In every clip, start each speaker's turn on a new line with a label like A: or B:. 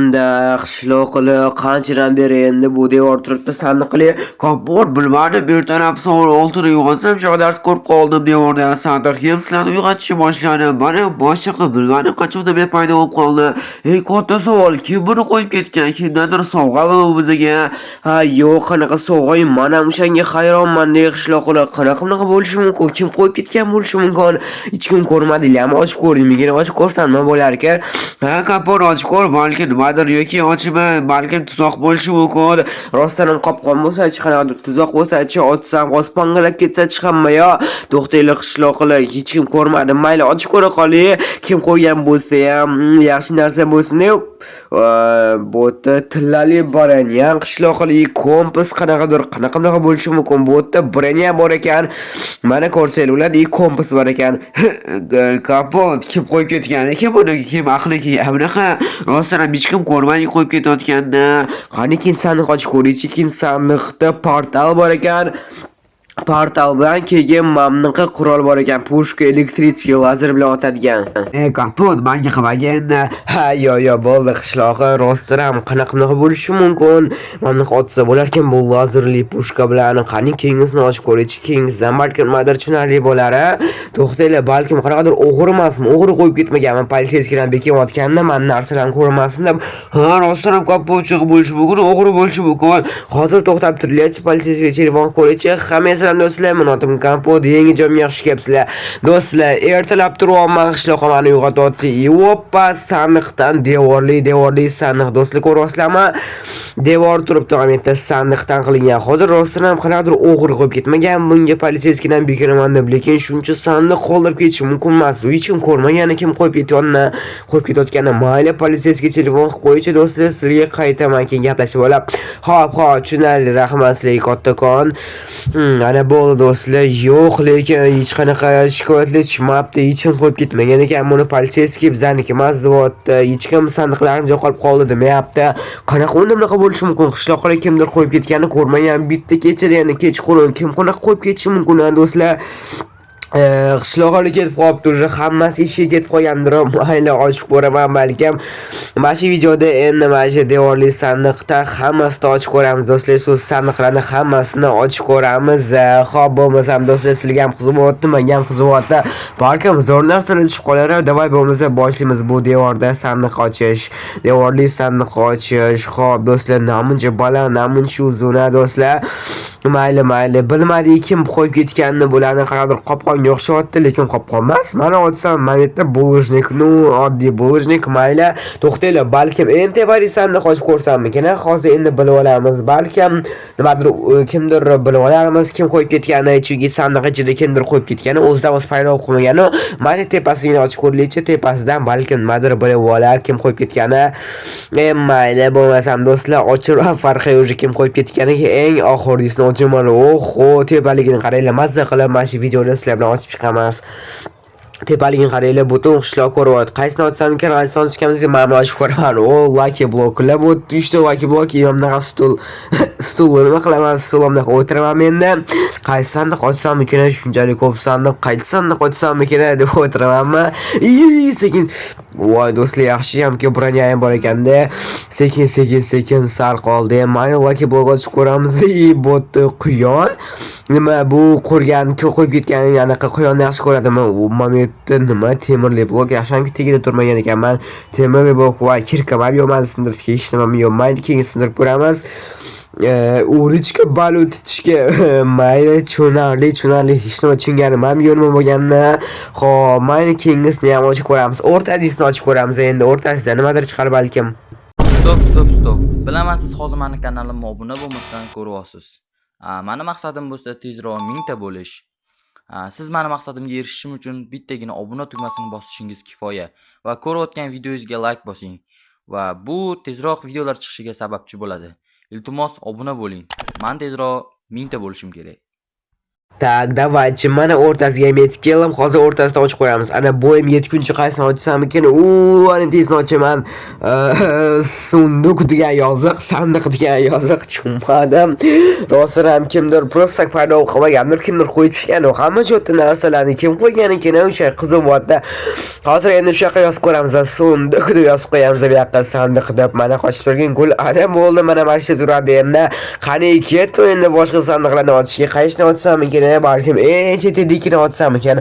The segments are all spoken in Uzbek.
A: Endi qishloqli qanchadan beri endi bu devor turibdi sandiqli.
B: Kompot, bilmadim, ertalab soat 6da uyg'onsam, shu narsa ko'rib qoldim devorda sandiq. Keyin sizlarni uyg'otishni boshladim. Mana boshlig'i, bilmadim, qachondan beri paydo bo'lib qoldi. Eng katta savol, kim buni qo'yib ketgan? Kimdandir sovg'ami bu bizga?
A: Ha, yo'q, qanaqa sovg'a? Man ham o'shanga hayronman, de qishloqli. Qanaqa bunaqa bo'lishi mumkin? Kim qo'yib ketgan bo'lishi mumkin? Hech kim ko'rmadi, ham ochib ko'rding, ochib ko'rsam nima bo'lar ekan?
B: Ha, kompot, ochib ko'r, balki nimadir yoki ochma, balkim tuzoq bo'lishi mumkin.
A: Rostdan ham qopqon bo'lsa-chi, qanaqadir tuzoq bo'lsa-chi, ochsam hozir pang'illab ketsa-chi hamma yo. To'xtanglar, qishloqlar, hech kim ko'rmadi. Mayli, ochib ko'ra qolay. Kim qo'ygan bo'lsa ham yaxshi narsa bo'lsin. Bu yerda tillali броня, qishloqli, kompas qanaqadir, qanaqa bunaqa bo'lishi mumkin? Bu yerda броня bor ekan. Mana, ko'rsanglar bo'ladi, kompas bor ekan.
B: Kompot, kim qo'yib ketgan ekan buni? Kim aqli kelgan bunaqa? Rostdan ham hech kim ko'rmay qo'yib ketayotganini.
A: Qani, ikkinchi sandiq ochib ko'raychi. Ikkinchi sandiqda portal bor ekan. Portal bilan keyin mana bunaqa qurol bor ekan. Пушка электрический, lazer bilan otadigan.
B: E, kompot, manga qilmagin endi.
A: Ha, yo, yo, bo'ldi, qishlog'i. Rostdan ham qanaqa bunaqa bo'lishi mumkin? Mana bunaqa otsa bo'larkan bu lazerli пушка bilan. Qani, keyingisini ochib ko'raychi. Keyingisidan balkim nimadir tushunarli bo'lar, a? To'xtanglar, balkim qanaqadir o'g'ri emasmi? O'g'ri qo'yib ketmaganmi? Полицейский lar bekinyotganda man narsalarni ko'rmasin deb.
B: Ha, rostdan ham kompot bo'lishi mumkin, o'g'ri bo'lishi mumkin.
A: Hozir to'xtab turinglarchi, полицейский telefon ko'raychi. Hammaga salom, do'stlar, men otim Kompot, yangi joyimga xush kelibsizlar. Do'stlar, ertalab turyapman, qishloq mani uyg'otyapti. Yoppa, sandiqdan devorli, devorli sandiq. Do'stlar, ko'ryapsizlarmi? Devor turibdi, mana yerda sandiqdan qilingan. Hozir rostdan ham qanaqadir o'g'ri qo'yib ketmagan bunga, полицейский dan bekinaman deb, lekin shuncha sandiq qoldirib ketishi mumkin emas. Hech kim ko'rmagan, kim qo'yib ketayotganini, qo'yib ketayotganini. Mayli, полицейский telefon qilib qo'yichi, do'stlar, sizlarga qaytaman keyin gaplashib olib. Xo'p, xo'p, tushunarli, rahmat sizlarga kattakon. Ana bo'ldi, do'stlar. Yo'q, lekin hech qanaqa shikoyatlar tushmabdi. Hech kim qo'yib ketmagan ekan. Buni полицейский bizaniki emas deyapti. Hech kim sandiqlarim yo'qolib qoldi demayapti. Qanaqa unda bunaqa bo'lishi mumkin? Qishloqqa kimdir qo'yib ketganini ko'rmagan bitta kechada, ya'ni kechqurun kim qanaqa qo'yib ketishi mumkin, do'stlar? Qishloqqa ketib qolibdi уже, hammasi ishga ketib qolgandir. Mayli, ochib ko'raman balkim. Mana shu videoda endi mana shu devorli sandiqda hammasini ochib ko'ramiz, do'stlar. Shu sandiqlarni hammasini ochib ko'ramiz. Xo'p, bo'lmasam, do'stlar, sizlarga ham qiziqyapti, menga ham qiziqyapti. Balkim zo'r narsalar tushib qolar. Давай, bo'lmasa boshlaymiz bu devorda sandiq ochish. Devorli sandiq ochish. Xo'p, do'stlar, namuncha baland, namuncha uzun, do'stlar. Mayli, mayli, bilmadik kim qo'yib ketganini bularni, qanaqadir qopqonga o'xshayapti, lekin qopqon emas. Mana, ochsam, mana yerda булыжник, ну, oddiy булыжник, mayli. To'xtanglar, balkim eng tepalik sandiq ochib ko'rsammikin? Hozir endi bilib olamiz. Balkim nimadir kimdir bilib olarmiz, kim qo'yib ketgani, chunki sandiq ichida kimdir qo'yib ketgani, o'zidan o'zi paydo bo'lib qolmagani. Mayli, tepasini ochib ko'raylikchi, tepasidan balkim nimadir bilib olar, kim qo'yib ketgani. Mayli, bo'lmasam, do'stlar, ochib farqi yo'q kim qo'yib ketganiga, eng oxirgisini ochaman. Oho, tepaligini qaranglar, mazza qilib mana shu videoda sizlar bilan ochib chiqamiz. Tepaligini qaranglar, butun qishloq ko'ryapti. Qaysini ochsam ekan, qaysini ochganimizda mana buni ochib ko'raman. O, lucky blocklar, bu 3 ta lucky block, bunaqa stul. Stulni nima qilaman? Stul bunaqa o'tiraman endi. Qaysi sandiq ochsam ekan, shunchalik ko'p sandiq, qaysi sandiq ochsam ekan deb o'tiramanmi? Sekin. Voy, do'stlar, yaxshiyamki броня ham bor ekanda. Sekin, sekin, sekin sal qoldi. Mayli, lucky block ochib ko'ramiz. Bu yerda quyon. Nima bu qo'rgan, qo'yib ketgan anaqa quyonni yaxshi ko'radimi? U momentda nima, temirli blok, yaxshiyamki tagida turmagan ekanman. Temirli blok va кирка ham yo'q, mani sindirishga hech nimam yo'q. Mayli, keyin sindirib ko'ramiz. Удочка baliq tutishga, mayli, tushunarli, tushunarli, hech nima tushunganim ham yo'q nima bo'lganini. Xo'p, mayli, keyingisini ham ochib ko'ramiz. O'rtadisini ochib ko'ramiz endi, o'rtasida nimadir chiqar balkim.
C: Стоп, стоп, стоп. Bilaman, siz hozir mani kanalimga obuna bo'lmasdan ko'ryapsiz. Mani maqsadim bo'lsa tezroq 1000 ta bo'lish. Siz mani maqsadimga erishishim uchun bittagina obuna tugmasini bosishingiz kifoya va ko'rayotgan videongizga like bosing va bu tezroq videolar chiqishiga sababchi bo'ladi. Iltimos, obuna bo'ling. Man tezroq 1000 ta bo'lishim kerak.
A: Так, давайте, mana o'rtasiga ham yetib keldim. Hozir o'rtasida ochib qo'yamiz. Ana bo'yim yetguncha qaysini ochsam ekan? U, ana tezini ochaman. Сундук degan yoziq, sandiq degan yoziq, tushunmadim. Rostdan ham kimdir просто так paydo qilmagandir, kimdir qo'yib tushgan. Hamma shu narsalarni kim qo'ygan ekan, o'sha qiziqyapti. Hozir endi shu yoqqa yozib ko'ramiz. Сундук deb yozib qo'yamiz bu yoqqa, sandiq deb. Mana qochib turgan gul ana bo'ldi, mana shu turadi endi. Qani ketdi endi boshqa sandiqlarni ochishga. Qaysini ochsam ekan? Balkim eng chetidagini ochsam ekan.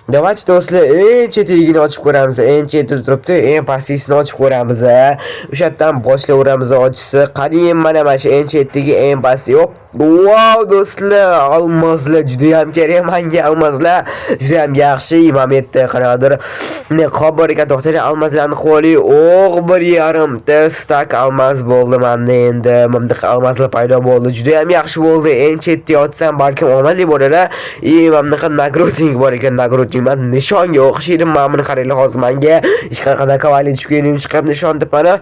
A: Давайте, do'stlar, eng chetidagini ochib ko'ramiz. Eng chetida turibdi, eng pastgisini ochib ko'ramiz. O'sha yerdan boshlayveramiz ochishni. Qani mana shu eng chetdagi eng pasti. Yo'q. Wow, do'stlar, almozlar juda ham kerak menga, almozlar juda ham yaxshi. Imam yerda qanaqadir niqob bor ekan, to'xtang, almozlarni qo'ying. O'g' 1,5 ta стак almaz bo'ldi menda endi. Bunaqa almazlar paydo bo'ldi. Juda ham yaxshi bo'ldi. Eng chetda yotsam balkim omadli bo'lar. И mana bunaqa нагрудник bor ekan, нагрудник. Man nishonga o'xshaydi. Mana buni qaranglar, hozir menga hech qanaqa наковальня tushgan chiqib nishon deb mana.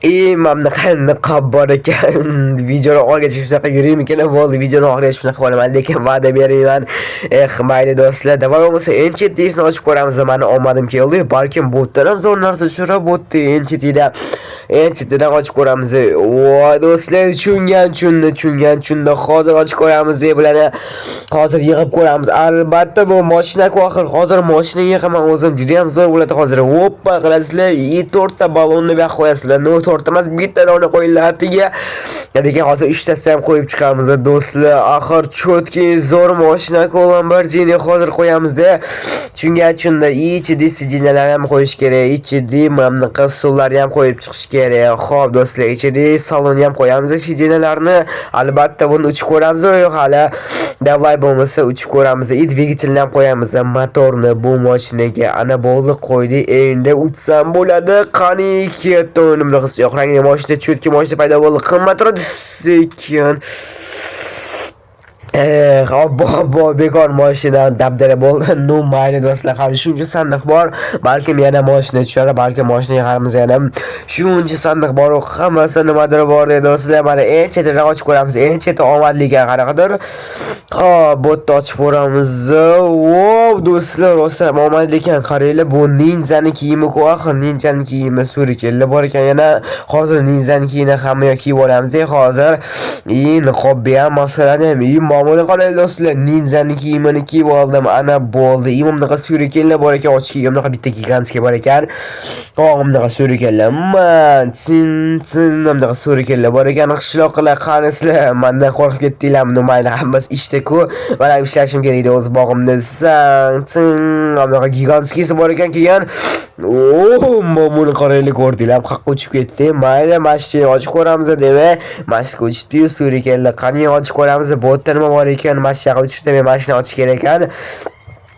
A: И mana bunaqa niqob bor ekan. Videoni oxirigacha shunaqa yuraymikin? Bo'ldi, videoni oxirigacha shunaqa bo'laman, lekin va'da bermayman. Eh, mayli do'stlar, давай bo'lmasa eng chetdagisini ochib ko'ramiz. Mani omadim keldi. Balkim bu yerdan ham zo'r narsa tushirib o'tdi eng chetida. Eng chetidan ochib ko'ramiz. Voy do'stlar, tushungan tushundi, tushungan tushundi. Hozir ochib ko'ramiz deb bularni hozir yig'ib ko'ramiz. Albatta bu mashina-ku axir. Hozir mashina yig'aman o'zim. Juda ham zo'r bo'ladi hozir. Oppa qilasizlar, и to'rtta ballonni bu yoqqa qo'yasizlar. Но, to'rtta emas, bitta dona qo'yiladi tiga. Lekin hozir uchtasini ham qo'yib chiqamiz do'stlar. Axir чёткий zo'r mashina-ku Lamborghini hozir qo'yamizda. Shunga shunda ichida сиденья lar ham qo'yish kerak, ichida mana bunaqa stullarni ham qo'yib chiqish kerak. Xo'p, do'stlar, ichida salonni ham qo'yamiz, сиденья larni. Albatta buni uchib ko'ramiz yo'q hali. Давай bo'lmasa uchib ko'ramiz. И dvigatelni ham qo'yamiz, motorni bu mashinaga. Ana bo'ldi, qo'ydik. Endi uchsam bo'ladi. Qani ketdi. Bunaqa siyoh rangli mashina, чёткий mashina paydo bo'ldi. Qimmatroq sekin. Eh, obbo, obbo, bekor mashina dabdala bo'ldi. Ну, mayli do'stlar, hali shuncha sandiq bor. Balkim yana mashina tushar, balkim mashina yig'armiz yana. Shuncha sandiq bor, hammasi nimadir bor do'stlar. Mana eng chetidan ochib ko'ramiz. Eng cheti omadli ekan qanaqadir. Hop, bu yerda ochib ko'ramiz. Wow, do'stlar, rostdan ham omadli ekan. Qaranglar, bu ninjani kiyimi-ku axir, ninjani kiyimi surikelli bor ekan yana. Hozir ninjani kiyimini hamma yoq kiyib olamiz hozir. И niqobni ham, maskalarni ham. И mana qarang do'stlar, ninjani kiyimini kiyib oldim. Ana bo'ldi. И bunaqa surikellar bor ekan, ochki, bunaqa bitta гигантский bor ekan. Oh, bunaqa surikellar. Man, tin tin bunaqa surikellar bor ekan. Qishloqlar qanisizlar, mandan qo'rqib ketdinglarmi? Mayli, hammasi ishda-ku. Mana ishlashim kerak edi o'z bog'imda. San, tin, bunaqa гигантский si bor ekan keyin. Oh, mana buni qaranglar, ko'rdinglar, qaqqa uchib ketdi. Mayli, mashina ochib ko'ramiz demak. Mashina uchdi-yu surikellar. Qani ochib ko'ramiz. Bu yerda nima bor ekan? Mashina uchdi, demak, mashina ochish kerak ekan.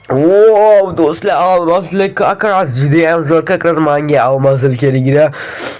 A: Wow, do'stlar, almozlar как раз judayam zo'r, как раз manga almozlar kerak edi.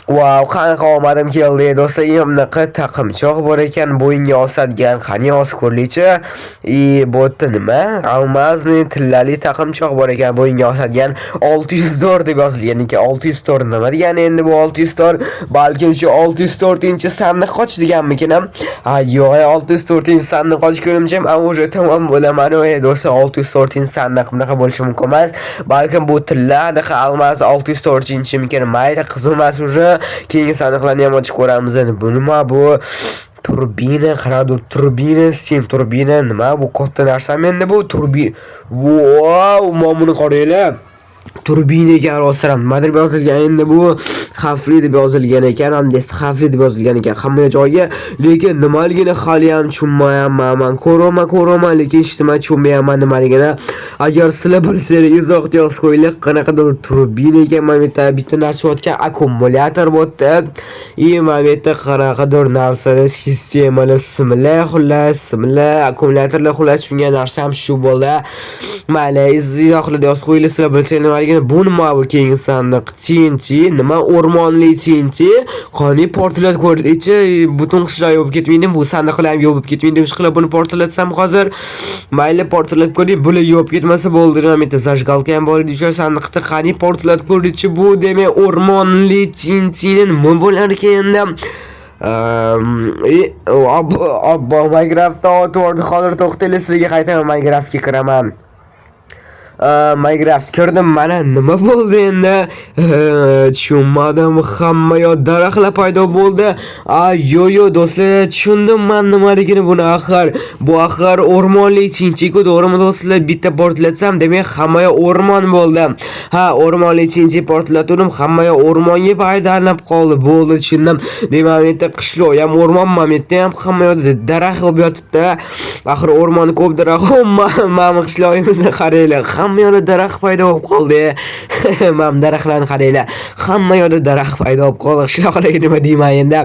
A: Wow, qanaqa omadim keldi do'stlar. Bunaqa taqimchoq bor ekan, bo'yinga osadigan. Qani osib ko'rlikchi. И bu yerda nima? Алмазный tillali taqimchoq bor ekan, bo'yinga osadigan. 604 deb yozilgan ekan. 604 nima degani endi bu 604? Balkim shu 604-sandiq och deganmikin ham? Ha, yo'q, 604-sandiq ochgunimcha man уже tamom bo'laman. Ey do'stlar, 604-sandiq bunaqa bo'lishi mumkin emas. Balkim bu tilla anaqa almaz 604-mikin? Mayli, qiziq emas уже. Keyingi sandiqlarni ham ochib ko'ramiz. Bu nima bu? Turbina, qanaqadir turbina, steam turbina, nima bu, katta narsami endi bu turbina? Wow, mana buni qaranglar. Turbina ekan rostdan ham. Nimadir yozilgan endi, bu xavfli deb yozilgan ekan, hamda xavfli deb yozilgan ekan hamma joyga, lekin nimaligini hali ham tushunmayapman. Man ko'raman, ko'raman, lekin hech nima tushunmayapman nimaligini. Agar sizlar bilsanglar, izohga yozib qo'yinglar. Qanaqadir turbina ekan, mana bu yerda bitta narsa yotgan, akkumulyator bu yerda. И mana bu yerda qanaqadir narsalar, sistemalar, simlar, xullas, simlar, akkumulyatorlar, xullas, shunga narsam shu bo'ldi. Mayli, izohlarda yozib qo'yinglar sizlar bilsanglar nimaligini. Bu nima bu keyingi sandiq? TNT, nima, o'rmonli TNT? Qani portlat ko'rlikchi, butun qishloq yopib ketmaydi, bu sandiqlar ham yopib ketmaydi. Ishqilib buni portlatsam hozir. Mayli, portlatib ko'ring, bular yopib ketmasa bo'ldi. Mana bu yerda зажигалка ham bor edi o'sha sandiqda. Qani portlatib ko'rlikchi, bu demak o'rmonli TNT nima bo'lar ekan endi? Obbo, Minecraftda o'tvordi. Hozir to'xtanglar, sizlarga qaytaman, Minecraftga kiraman. Minecraft kirdim, mana nima bo'ldi endi? Tushunmadim, hamma yoq daraxtlar paydo bo'ldi. A, yo yo do'stlar, tushundim man nimaligini buni axir. Bu axir o'rmonli chinchiku, to'g'rimi do'stlar? Bitta portlatsam, demak hamma yoq o'rmon bo'ldi. Ha, o'rmonli chinchi portlatdim, hamma yoq o'rmonga aylanib qoldi. Bo'ldi, tushundim. Demak, bu yerda qishloq ham o'rmon, mana bu yerda ham hamma yoqda daraxt bo'lib yotibdi. Axir o'rmonni ko'p daraxt. Mana qishlog'imizni qaranglar. Hamma yoqda daraxt paydo bo'lib qoldi. Mana daraxtlarni qaranglar. Hamma yoqda daraxt paydo bo'lib qoldi. Qishloqlarga nima deyman endi?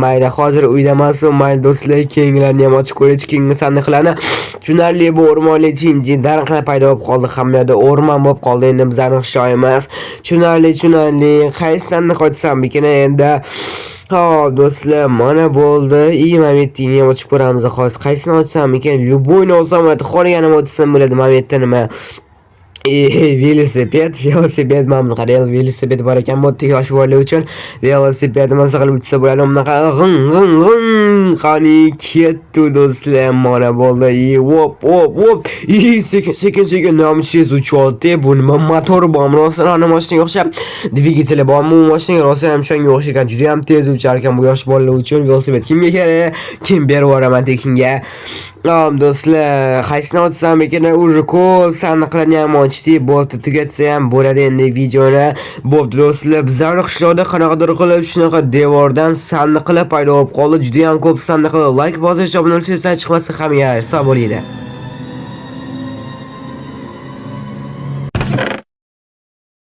A: Mayli, hozir uyda emas, mayli do'stlar, keyingilarni ham ochib ko'raylik, keyingi sandiqlarni. Tushunarli, bu o'rmonli chinchi daraxtlar paydo bo'lib qoldi. Hamma yoqda o'rmon bo'lib qoldi endi bizning qishlog'imiz. Tushunarli, tushunarli. Qaysi sandiq ochsam ekan endi? Hop do'stlar, mana bo'ldi. Mana bu yerda ham ochib ko'ramiz hozir. Qaysini ochsam ekan? Любой ni olsam bo'ladi, xohlaganimni ochsam bo'ladi. Mana bu yerda nima? Velosiped, velosiped, mana buni qarang, velosiped bor ekan bu yerda yosh bolalar uchun. Velosiped maza qilib uchsa bo'ladi, bunaqa g'ing g'ing g'ing, qani ketdi do'stlar, mana bo'ldi. Hop hop hop. Sekin sekin sekin tez uchyapti. Bu nima, motor bormi? Rostdan ana mashinaga o'xshab dvigateli bormi bu mashinaga? Rostdan ham shunga o'xshagan, juda ham tez uchar ekan bu yosh bolalar uchun velosiped. Kimga kerak? Kim berib yuboraman tekinga. Hop do'stlar, qaysini ochsam ekan? Уже ko'p sandiqlarni ham ochdik. Bo'pti, tugatsa ham bo'ladi endi videoni. Bo'pti do'stlar, bizlarni qishloqda qanaqadir qilib shunaqa devordan sandiqlar paydo bo'lib qoldi. Juda ham ko'p sandiqlar. Like bosish, obuna bo'lsangiz chiqmasa hammaga sog' bo'linglar.